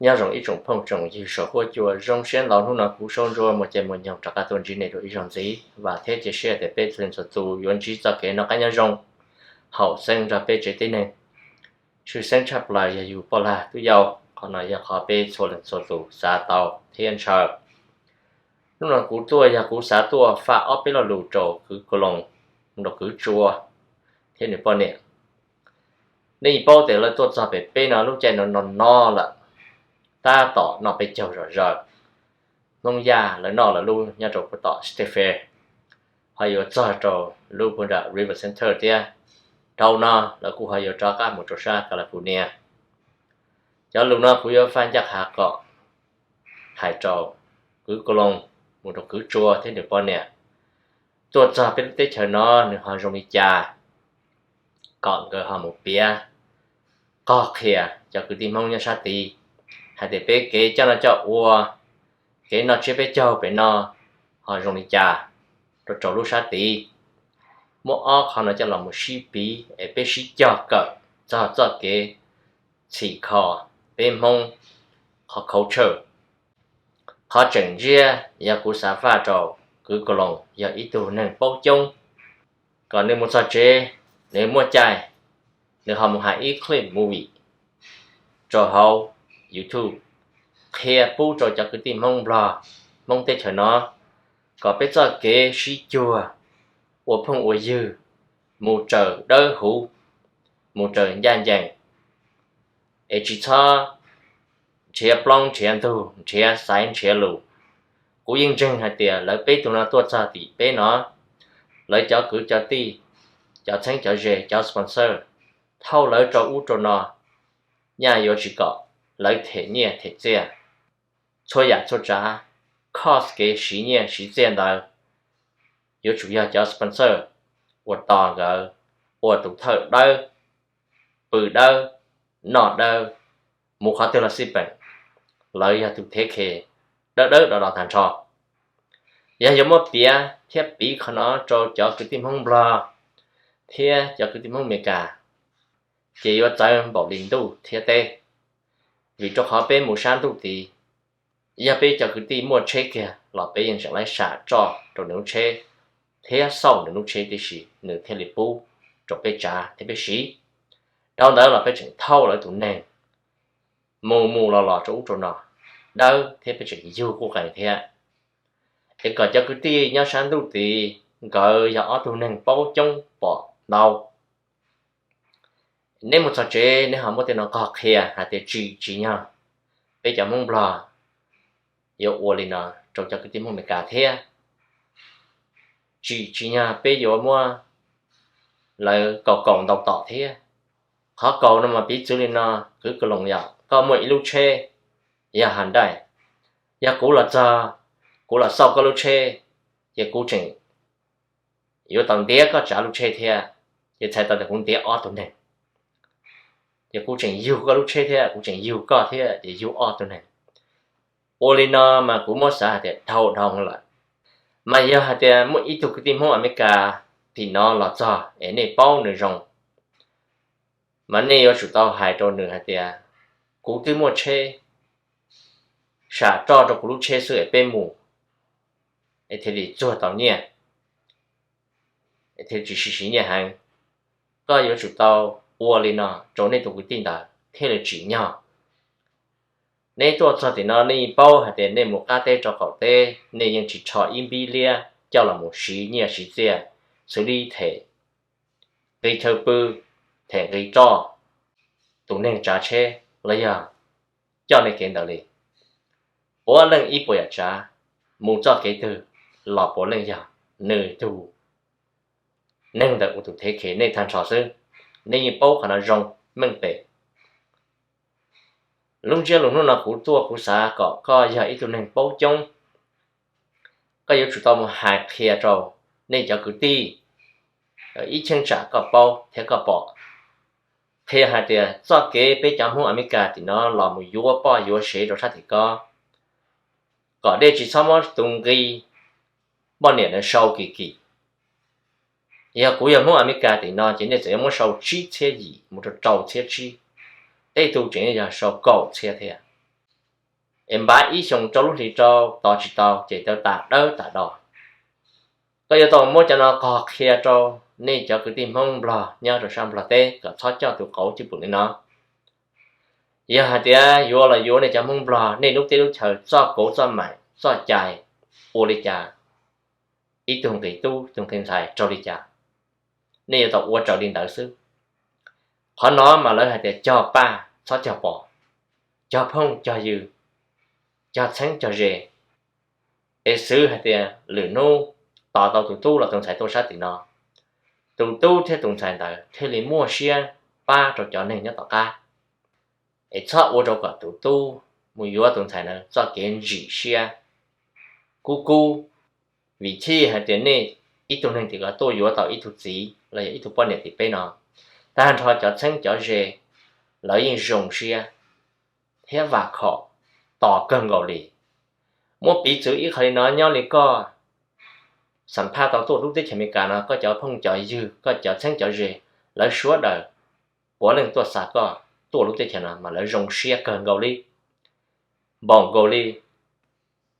Nyob zoo ib tsoom phooj tsoom ywg saum huab cua, zoo siab ntau hnub no kuv Saub Ntsuab Muas Cai Muas Nyoog rov qab tuaj ntsib nej dua ib zaug ntxiv. Vam thiab cia siab tias peb txhua leej txhua tus yuav ntsib txoj kev noj qab nyob zoo haum xeeb nrog peb tsev tib neeg. Tshwj xeeb tshaj plaws yog yus poj lag tub yau, qhov no yog qhov peb txhua leej txhua tus xav tau thiab ntshaw. Hnub no kuv tuaj yog kuv xav tuaj faj ob peb lo lus rau kwv Koos Loos, rau kwv Tsua thiab nws poj niam. Nej yeej paub tias lawv tuaj txog pem peb no lub caij no no no lawm, tab tom noj peb caug zom zaws. Hmoob Yaj lawv noj lawv lub nyob rau puag tom State Fair, ho yuav txog rau lub puag nram River Center thiab. Dhau no lawv kuj ho yuav rov qab mus rau sab California. Cov lus no kuv yuav faj ncaj qha kom hais rau kwv Koos Loos mus rau kwv Tsua thiab nws poj niam. Tuaj txog peb lub teb chaws no nws ho zoo li cas, kom nkawd ho mus piav qog qhia cov kwv tij Hmoob nyob sab tid hais tias peb kev coj noj coj ua, kev noj tsiab peb caug pem no ho zoo li cas rau rau lub sab tid. Muab ob qho no coj los mus sib piv es peb sib cog kawm txog txoj kev txhim kho peb Hmoob qhov culture. Qhov tseem ntsiab yog kuv xav faj rau kwv Koos Loos yog ib tug neeg paub coob, kom nws mus txog tsev, nws muaj caij, nws ho mus hais ib clip movie rau hauv YouTube qhia pub rau cov kwv tij Hmoob Nplog, Hmoob teb chaws no, kom peb txoj kev sib cuag ua phooj ua ywg mus raws dawb huv, mus raws ncaj ncees, es tsis txhob nrhiav plaub nrhiav ntug, nrhiav xaiv nrhiav lus. Kuv yeej ntseeg hais tias lawv peb tug no tuaj txog tim peb no, lawv cov kwv cov tij, cov txheeb cov ze, cov sponsor thauj lawv rau ub rau no, nyaj yuav tsis kom lawv them nyiaj them txiaj. Txhua yam txhua tsav, cost kev siv nyiaj siv txiaj ntawd yuav tsum yog cov sponsor uas tos nkawd ua tus thawj dawb, pw dawb, noj dawb, mus qhov twg los xij peem, lawv yog tus thev khe dawb dawb do do tag nrho. Yog yuav muab piav thiab piv qhov no rau cov kwv tij Hmoob Nplog thiab cov kwv tij Hmoob Amelikas, ces yuav txawv npaum li ntuj thiab teb. Vim rau qhov peb mus sab ntuj tid, yog peb cov kwv tij muaj tsheb kiag los peb yeej tseem laib sam roj rau nws lub tsheb thiab xauj nws lub tsheb tib si, nws thiaj li pub rau peb tsav thiab peb siv. Dhau ntawd los peb tseem thauj lawv tus neeg mus mus los los rau ub rau no dawb thiab peb tseem yug quj qees thiab. Es kom cov kwv tij nyob sab ntuj tid, nkawd yog ob tug neeg paub coob pom ntau. Neb mus txog tsev neb ho muab tej no qog qhia hais tias tsim tsis nyog peb cov Hmoob Nplog yuav ua li no rau cov kwv tij Hmoob Amelikas thiab. Tsim tsis nyog peb yuav muab lawv kaus kaus ntaus tom thiab. Qhov kaus no mas piv txwv li no, kwv Koos Loos, yog koj muaj ib lub tsheb yog Hyundai, yog kuv los txog, kuv los xauj koj lub tsheb, ces kuv tseem yuav tau ntiav koj tsav lub tsheb thiab, ces txhais tau tias kuv ntiav ob tug neeg. Ces kuv tseem yug koj lub tsheb thiab kuv tseem yug koj thiab, ces yug ob tug neeg. Ua li no mas kuv muab xav hais tias dhau dhau lawm. Mas yog hais tias muaj ib tug kwv tij Hmoob Amelikas tim no los txog es nej paub nws zoo, mas nej yuav tsum tau hais rau nws hais tias, kuv twb muaj tsheb, sam roj rau kuv lub tsheb xwb es peb mus, es thiaj li txuag tau nyiaj, es thiaj li tsis siv siv nyiaj heev. Koj yuav tsum tau ua li no rau nej tus kwv tij ntawd thiaj li tsim nyog. Neb tuaj txog tim no nej yeej paub hais tias nej mus qab teb rau qaum teb, nej yeej tsis rho ib npib liab coj los mus siv nyiaj siv txiaj, xws li them nqi chaw pw, them nqi roj, tus neeg tsav tsheb los yog coj nej kev ntawd li. Puav leej ib puas yam tsav, mus txoj kev twg los puav leej yog nws tus neeg ntawd ua tus thev khe nej tag nrho xwb. Nej yeej paub qhov no zoo meej pem. Lub ntsiab lus hnub no kuv tuaj kuv xav kom koj yog ib tug neeg paub coob, koj yuav tsum tau mus hais qhia rau nej cov kwv tij ib cheeb tsam koj paub thiab koj pom, qhia hais tias txoj kev peb cov Hmoob Amelikas tim no los mus yuav poj yuav sev rau sab tim ko, kom dej tsis txhob muab tus nqi poj niam ntawd sau kim kim. Yog kuv yog Hmoob Amelikas tim no ces nej txawm yuav muab sau tsib txhiab yim mus rau rau txhiab tsib, tej tug tseem yog sau kaum txhiab thiab. es npaj ib xyoos rau lub hlis rau tos tsis tau ces tau tas dawb tas do. Koj yuav tau muab cov no qog qhia rau nej cov kwv tij Hmoob Nplog nyob rau sab Nplog teb kom txhob coj tus qauv cwj pwm li no. Yog hais tias yuav los yuav nej cov Hmoob Nplog, nej lub teb lub chaw txoj kauv txoj maim txoj cai ua li cas, ib tug nqis tub tus nqis ntxhais raug li cas, nej yuav tau ua raws li ntawd xwb. Qhov no mas lawv hais tias cog paj txhob cog pom, cog phooj cog ywg, cog txheeb cog ze, es xwv hais tias lwm hnub tos tau tus tub los tus ntxhais tuaj sab tim no, tus tub thiab tus ntxhais ntawd thiaj li muaj siab pab rau cov neeg nyob tom qab. Es txhob ua rau kom tus tub mus yuav tus ntxhais ntawd txoj kev ntsim siab kub kub, vim chij hais tias nej ib tug neeg tim ko tuaj yuav tau ib tug txiv los yog ib tug poj niam tim peb no, tag nrho cov txheeb cov ze lawv yeej zoo siab thiab vam khom tos kawg nkaus li. Muab piv txwv ib qho li no, nyob li koj xam phaj tau tuaj lub teb chaws Amelikas no, koj cov phooj cov ywg, koj cov txheeb cov ze, lawv suav daws puav leej tuaj xa koj tuaj lub teb chaws no mas lawv zoo siab kawg nkaus li, npaum nkaus li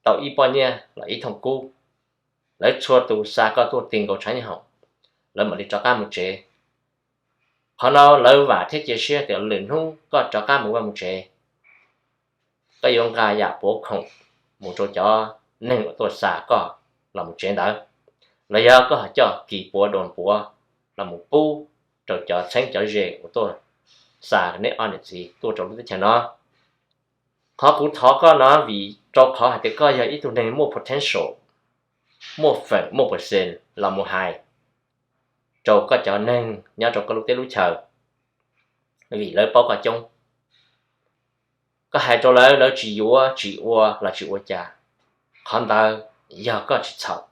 tau ib pob nyiaj los ib thooj kub. Lawv txhua tus xa koj tuaj ti nkaus tshav nyob hoom, lawv mam li rov qab mus tsev. Qhov no lawv vam thiab cia siab tias lwm hnub koj rov qab mus vaj mus tsev, koj yuav nqa yam puav khoom mus rau cov neeg uas tuaj xa koj los mus tsev ntawd, los yog koj ho coj kis puav doos puav los mus pub rau cov txheeb cov ze uas tuaj xa nej ob niam txiv tuaj rau lub teb chaws no. Qhov kuv thov koj no vim rau qhov hais tias koj yog ib tug neeg muaj potential, muaj feem muaj percent los mus hais rau koj cov neeg nyob rau koj lub teb lub chaw, vim lawv paub koj coob. Koj hais rau lawv, lawv tsis yuav tsis ua los tsis ua cas, qhov ntawd yog koj tsis txhaum.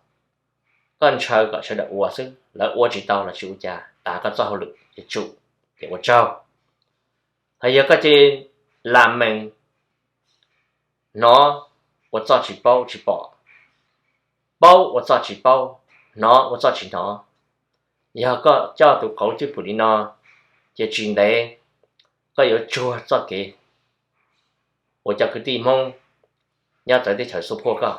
Koj ntshaw kom sawv daws ua xwb, lawv ua tsis tau los tsis ua cas, tas koj txoj hauj lwm yuav tsum, ces ua tsaug. Ho yog koj cia li lam mees hnov ua txoj tsis paub tsis pom, paub ua txoj tsis paub, hnov ua txoj tsis hnov, yog koj coj tus qauv cwj pwm li no, ces tsis ntev koj yuav tsuag txoj kev uas cov kwv tij Hmoob nyob txawv teb chaws support koj.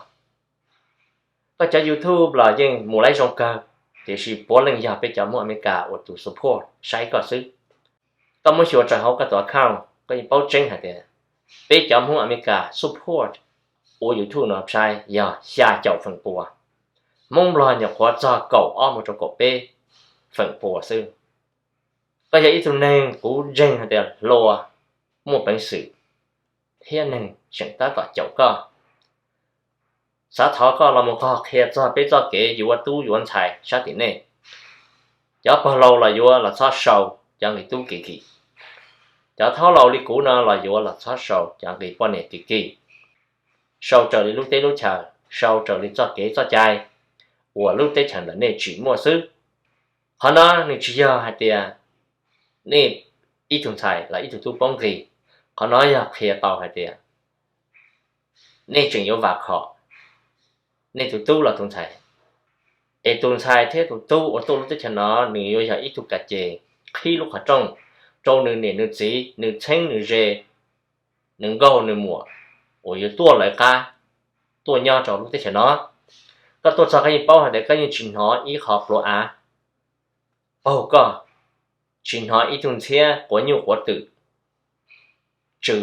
Koj cov YouTube los yeej mus laib zoo kawg, tiam sis puav leej yog peb cov Hmoob Amelikas uas tus support saib koj xwb. Koj muab xyuas rau hauv koj tus account, koj yeej paub tseeb hais tias peb cov Hmoob Amelikas support ua YouTube no saib yog xya caum feem pua, Hmoob Nplog nyuam qhuav txog kaum ob mus rau kaum peb feem pua xwb. Koj yog ib tug neeg kuv ntseeg hais tias hluas, muaj peev xwm, thiab neeg tseem tab tom caum koj. Xav thov koj los mus qog qhia txog peb txoj kev yuav tub yuav ntxhais sab tim nej. Cov pog laus los yuav los txhob sau cov nqi tub kim kim. Cov thaub laus li kuv no los yuav los txhob sau cov nqi poj niam kim kim. Sau raws li lub teb lub chaw, sau raws li txoj kev txoj cai uas lub teb chaws ntawm nej tsim muaj xwb. Qhov no nws tsis yog hais tias nej ib tug ntxhais los ib tug tub poob nqis. Qhov no yog qhia tau hais tias nej tseem yuav vam khom nej tus tub los tus ntxhais, es tus ntxhais thiab tus tub uas tuaj lub teb chaws no nws yuav yog ib tug kas ces qhib lub qhov rooj rau nws niam nws txiv, nws txheeb nws ze, nws nkauj nws muam uas yuav tuaj lawv qab tuaj nyob rau lub teb chaws no. Koj tuaj txog koj yeej paub hais tias koj yeej tsis hnov ib qho pluav av paug koj, tsis hnov ib tug ntxhiab quav nyuj quav twm tsw,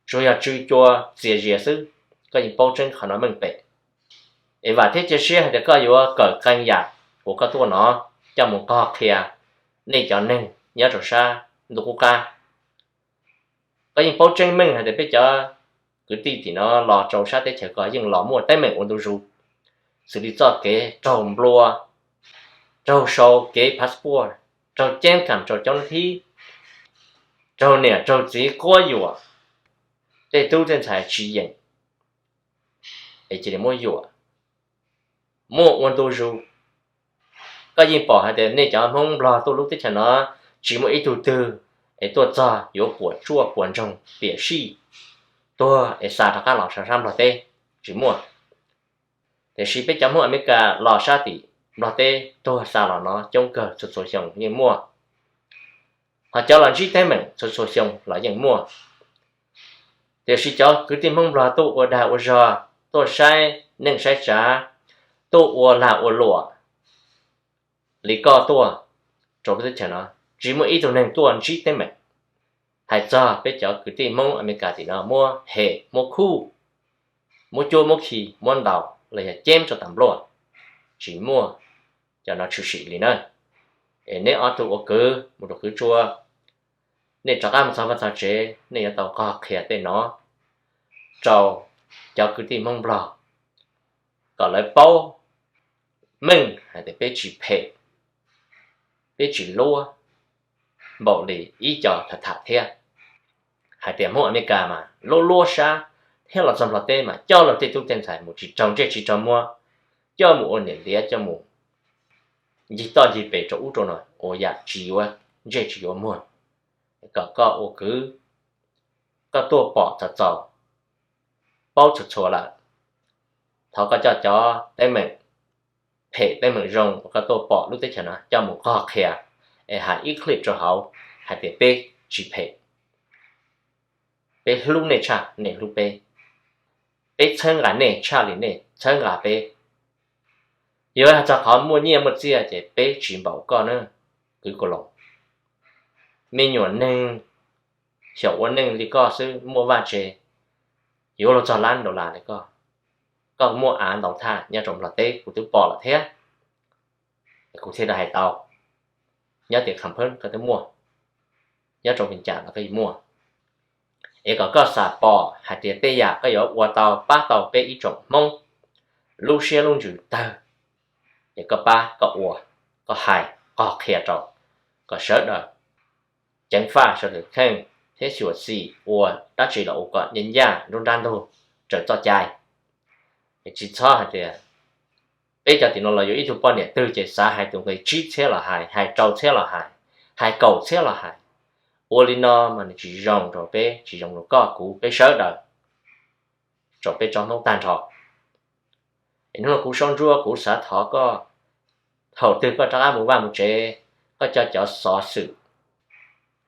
tsuas yog tsw cua txias zias xwb. Koj yeej paub tseeb qhov no meej pem. Es vam thiab cia siab hais tias koj yuav kawm qee yam uas koj tuaj no coj mus qog qhia nej cov neeg nyob rau sab ntuj qub qab. Koj yeej paub tseeb meej hais tias peb cov kwv tij tim no los rau sab teb chaws ko yeej los muaj teeb meem ua ntu zus, xws li txoj kev raug nplua, raug sau kev passport, raug ceeb kam rau coob thib, raug niam raug txiv quab yuam, tej tub tej ntxhais tsis yeem es cia li muab yuam, muaj ua ntu zus. Koj yeej pom hais tias nej cov Hmoob Nplog tuaj lub teb chaws no tsis muaj ib tug twg es tuaj txog yuav puas tsuaj puas ntsoog piam sij tuag es xa rov qab los sab Nplog teb, tsis muaj. Tiam sis peb cov Hmoob Amelikas los sab tim Nplog teb tuag xa los no coob kawg, txhua txhua xyoo yeej muaj. Ho cov los ntsib teeb meem txhua txhua xyoo los yeej muaj. Tiam sis cov kwv tij Hmoob Nplog tuaj ua dag ua zog, tuaj saib neej saib tsav, tuaj ua lag ua luam li koj tuaj rau lub teb chaws no, tsis muaj ib tug neeg tuaj ntsib teeb meem. Hais txog peb cov kwv tij Hmoob Amelikas tim no muab hem muab khuj, muab cuab muab khi muab ntaus los yog cem rau tas npluaj, tsis muaj cov no tshwm sim li na. Es neb ob tug ua kwv mus rau kwv tsua, nej rov qab mus txog vaj txog tsev nej yuav tau nqog qhia tej no rau cov kwv tij Hmoob Nplog kom lawv paub meej hais tias peb tsis phem, peb tsis luab npaum li ib co tham tham thiab. Hais tias Hmoob Amelikas mas luab luab sab thiab los txog Nplog teb mas coj luag tej tub tej ntxhais mus tsis raug ntsej tsis raug muag, coj mus ua niam ntiav, coj mus ncig toj ncig pes rau ub rau no ua yam tsis yuav ntsej tsis yuav muag. Kom koj ua kwv, koj tuaj pom txaus txaus, paub txhua txhua lawm, thov koj coj cov teeb meem phem teeb meem zoo uas koj tuaj pom lub teb chaws no coj mus nqog qhia, es hais ib clip rau hauv hais tias peb tsis phem, peb hlub nej tshaj nej hlub peb, peb txhawb nqa nej tshaj li nej txhawb nqa peb. Yog hais txog qhov muaj nyiaj muaj txiaj ces peb tsis npaum koj na, kwv Kaus Loos. Me nyuam neeg xyaum ua neej li koj xwb muaj vaj tse yuav luag txog lab dollar li koj. Koj muaj av ntau thaj nyob rau Nplog teb kuv twb pom lawm thiab. Kuv thiaj li hais tau, nyob tim Kham Phwb koj twb muaj, nyob rau Vias Cas los koj yeej muaj. Es kom koj xam pom hais tias tej yam koj yuav ua tau pab tau peb ib tsoom Hmoob lub siab lub ntsws tawg, es koj pab koj ua, koj hais, koj qhia rau, kom sawv daws ceev faj sawv daws kheej thiab xyuam xim ua dab tsi los ua kom ncaj ncaj nruab nrab ntug raws txoj cai. Es tsis txhob hais tias peb cov tim no los yuav ib tug poj niam twg ces xav hais tus nqi tsib txhiab los hais, hais rau txhiab los hais, hais kaum txhiab los hais. Ua li no mas nws tsis zoo rau peb, tsis zoo rau koj kuv peb sawv daws, rau peb tsoom Hmoob tag nrho. Es hnub no kuv Saub Ntsuab kuv xav thov koj, thaum twg koj rov qab mus vaj mus tsev, koj coj cov xov xwm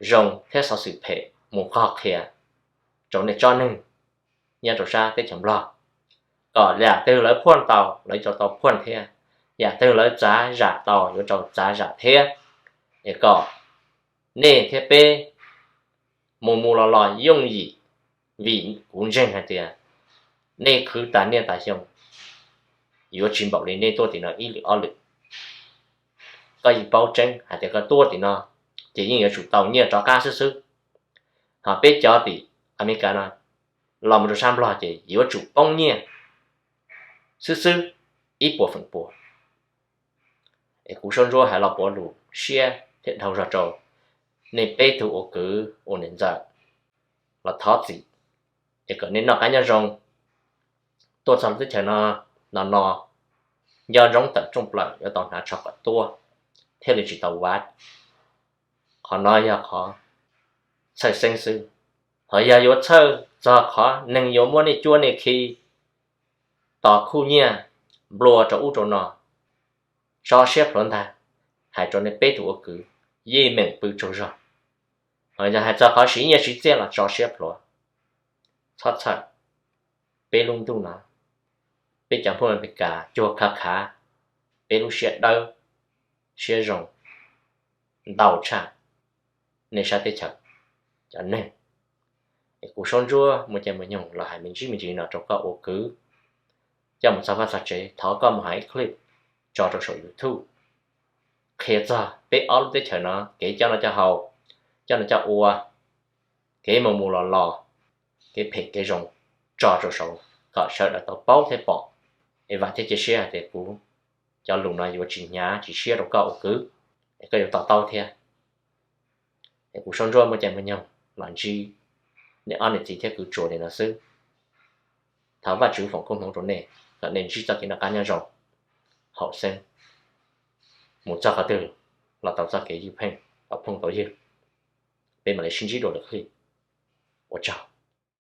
zoo thiab xov xwm phem mus qog qhia rau nej tsoom neeg nyob rau sab teb chaws Nplog, kom yam twg lawv phuaj tau lawv yuav rau tau phuaj thiab, yam twg lawv txav zam tau yuav rau txav zam thiab, es kom nej thiab peb mus mus los los yooj yim, vim kuv ntseeg hais tias nej khwv tas niaj tas xyoo yuav tsis npaum li nej tuaj tim no ib lwm ob lwm. Koj yeej paub tseeb hais tias koj tuaj tim no ces yeej yuav tsum tau nyiaj rov qab xwb xwb. Ho peb cov tim Amelikas no los mus rau sab Nplog ces yuav tsum poob nyiaj xwb xwb ib puas feem pua. Es kuv Saub Ntsuab hais los puav lus siab thiab dhau zog rau nej peb tug ua kwv ua niam ntxawm los thov txim, es kom nej noj qab nyob zoo. Tuaj txog lub teb chaws no, no no, nco ntsoov tawm rooj plaws yuav tau hnav tsho kom tuab thiaj li tsis tau vav. Qhov no yog qhov txhawj xeeb xwb. Ho yog yuav txhawj txog qhov neeg yuav muab nej cuab nej khi, tos khuj nyiaj nplua rau ub rau no, tso siab plhuav ntag. Hais rau nej peb tug ua kwv, yeej meem pw tsaug zog. Ho yog hais txog qhov siv nyiaj siv txiaj los tso siab plhuav, txhob txhawj. Peb lub ntuj no, peb cov Hmoob Amelikas cuag khav khav peb lub siab dawb siab zoo ntau tshaj nej sab teb chaws cov neeg. Es kuv Saub Ntsuab muaj caij muaj nyoog los hais me ntsis me ntsis no rau koj ua kwv. Coj mus txog vaj txog tsev thov koj mus hais ib clip tso rau saum YouTube qhia txog peb ob lub teb chaws no kev coj noj coj haus, coj noj coj ua, kev mus mus los los, kev phem kev zoo, tso rau saud kom sawv daws tau paub thiab pom. Es vam thiab cia siab hais tias kuv cov lus no yuav tsis hnyav tsis siab rau koj ua kwv, es koj yuav to taub thiab. Es kuv Saub Ntsuab muaj caij muaj nyoog los ntsib nej ob niam txiv thiab kwv tsuas li no xwb. Thov Vajtswv foom koob hmoov rau nej kom nej ntsib txoj kev noj qab nyob zoo, haum xeeb, mus txog qhov twg los tau txoj kev ywj pheej, tau phooj tau ywg. Peb mam li sib ntsib dua lwm clip. Ua tsaug.